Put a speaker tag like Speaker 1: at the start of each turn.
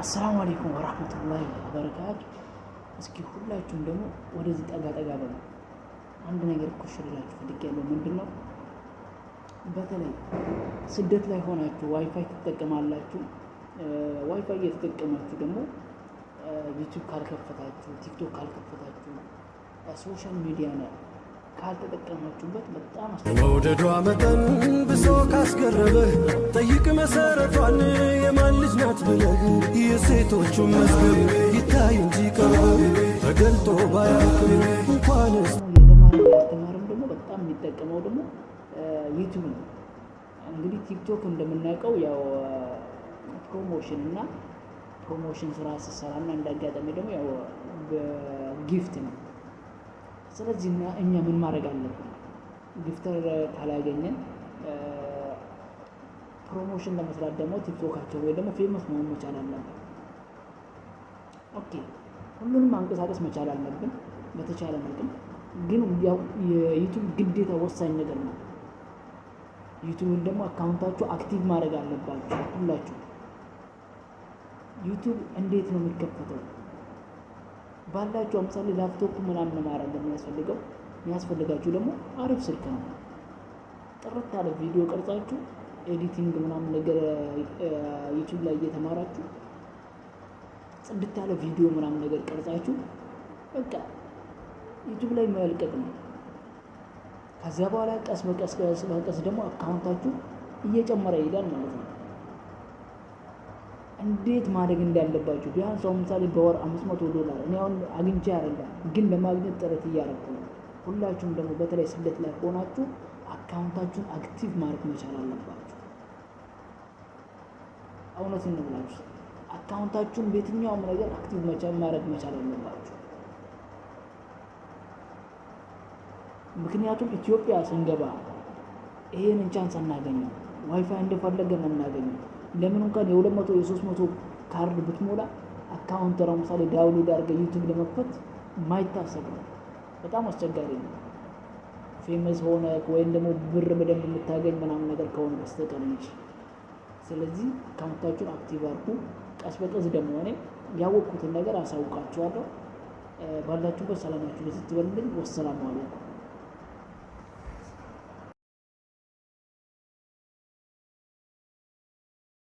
Speaker 1: አሰላሙ አለይኩም ወራህመቱላሂ ወበረካቱ። እስኪ ሁላችሁም ደግሞ ወደዚህ ጠጋ ጠጋ በሉ። አንድ ነገር እኮ ልላችሁ ፈልጌያለሁ። ምንድን ነው? በተለይ ስደት ላይ ሆናችሁ ዋይፋይ ትጠቀማላችሁ። ዋይፋይ እየተጠቀማችሁ ደግሞ ዩቲዩብ ካልከፈታችሁ፣ ቲክቶክ ካልከፈታችሁ፣ social media ካልተጠቀማችሁበት በጣም
Speaker 2: መውደዷ መጠን ብሶ ካስገረመህ፣ ጠይቅ መሰረቷን የማን ልጅ ናት ብለህ። የሴቶቹን መዝገብ ይታይ እንጂ ቀርቦ ተገልጦ ባያልቅም እንኳንስ
Speaker 1: የተማረ ያልተማረም ደግሞ በጣም የሚጠቀመው ደግሞ ዩቲዩብ ነው። እንግዲህ ቲክቶክ እንደምናውቀው ያው promotion እና promotion ስራ ስትሰራ እና እንዳጋጣሚ ደግሞ ያው በ gift ነው። ስለዚህ እኛ ምን ማድረግ አለብን? Gifter ካላገኘን promotion ለመስራት ደግሞ ቲክቶካቸው ወይ ደግሞ famous መሆን መቻል አለብን። Okay፣ ሁሉንም ማንቀሳቀስ መቻል አለብን በተቻለ መጠን። ግን ያው የዩቲዩብ ግዴታ ወሳኝ ነገር ነው። ዩቲዩብን ደግሞ account ኣችሁ active ማድረግ አለባችሁ ሁላችሁ። ዩቲዩብ እንዴት ነው የሚከፈተው? ባላችሁ ምሳሌ ላፕቶፕ ምናምን ማድረግ የሚያስፈልገው፣ የሚያስፈልጋችሁ ደግሞ አሪፍ ስልክ ነው። ጥርት ያለ ቪዲዮ ቀርጻችሁ፣ editing ምናምን ነገር ዩቲዩብ ላይ እየተማራችሁ፣ ጽድት ያለ ቪዲዮ ምናምን ነገር ቀርጻችሁ በቃ ዩቲዩብ ላይ መልቀቅ ነው። ከዚያ በኋላ ቀስ በቀስ ቀስ በቀስ ደግሞ account ኣችሁ እየጨመረ ይሄዳል ማለት ነው። እንዴት ማድረግ እንዳለባችሁ፣ ቢያንስ አሁን ምሳሌ በወር 500 ዶላር እኔ አሁን አግኝቼ አይደለም፣ ግን ለማግኘት ጥረት እያደረኩ ነው። ሁላችሁም ደግሞ በተለይ ስደት ላይ ሆናችሁ account ኣችሁን active ማድረግ መቻል አለባችሁ። እውነቱን ነው የምላችሁ። Account ኣችሁን በየትኛውም ነገር active ማድረግ መቻል አለባችሁ። ምክንያቱም ኢትዮጵያ ስንገባ ይሄንን chance አናገኝም። ዋይፋይ እንደፈለገን አናገኝም። ለምን እንኳን የ200 የ300 ካርድ ብትሞላ account ለምሳሌ download አድርገህ ዩቲዩብ ለመክፈት የማይታሰብ ነው። በጣም አስቸጋሪ ነው። Famous ሆነ ወይም ደግሞ ብር በደንብ የምታገኝ ምናምን ነገር ከሆነ በስተቀር እንጂ። ስለዚህ account ኣችሁን active አድርጉ። ቀስ በቀስ ደግሞ እኔ ያወቅኩትን ነገር አሳውቃችኋለሁ። ባላችሁበት ሰላማችሁ ብዝት ይበልልኝ። ወሰላሙ አለይኩም።